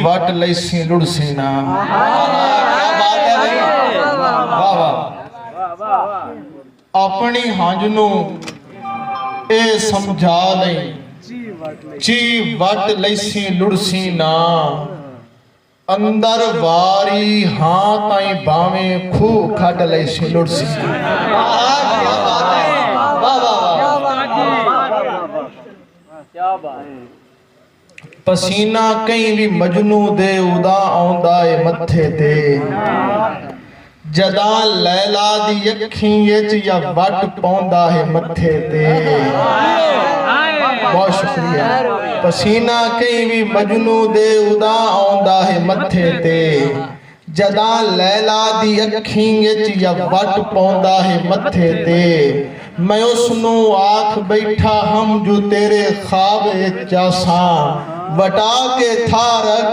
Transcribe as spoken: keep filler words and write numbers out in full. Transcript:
وٹ لیسیں لڑسیں نا۔ کیا بات ہے بھائی، واہ واہ۔ اپݨی ہنج نوں اے سمجھا لئیں، چی وٹ لیسیں لڑسیں نا۔ اندر واری ہاں تائیں بھانویں کھوہ کھڈ لیسیں لڑسیں نا۔ واہ، کیا بات ہے۔ واہ، واہ، واہ۔ پسینہ کہیں وی مجنوں دے ادا آندا اے متھے تے، جداں لیلیٰ دی اکھیں اچ یا وٹ پوندا ہے متھے تے۔ بہت شکریہ۔ پسینہ کہیں وی مجنوں دے ادا آندا ہے متھے تے، جداں لیلیٰ دی اکھیں اچ یا وٹ پوندا ہے متھے تے۔ میں اس نوں آکھ بیٹھا ہم جو تیرے خواب اچ آساں، وٹا کے تھا رکھ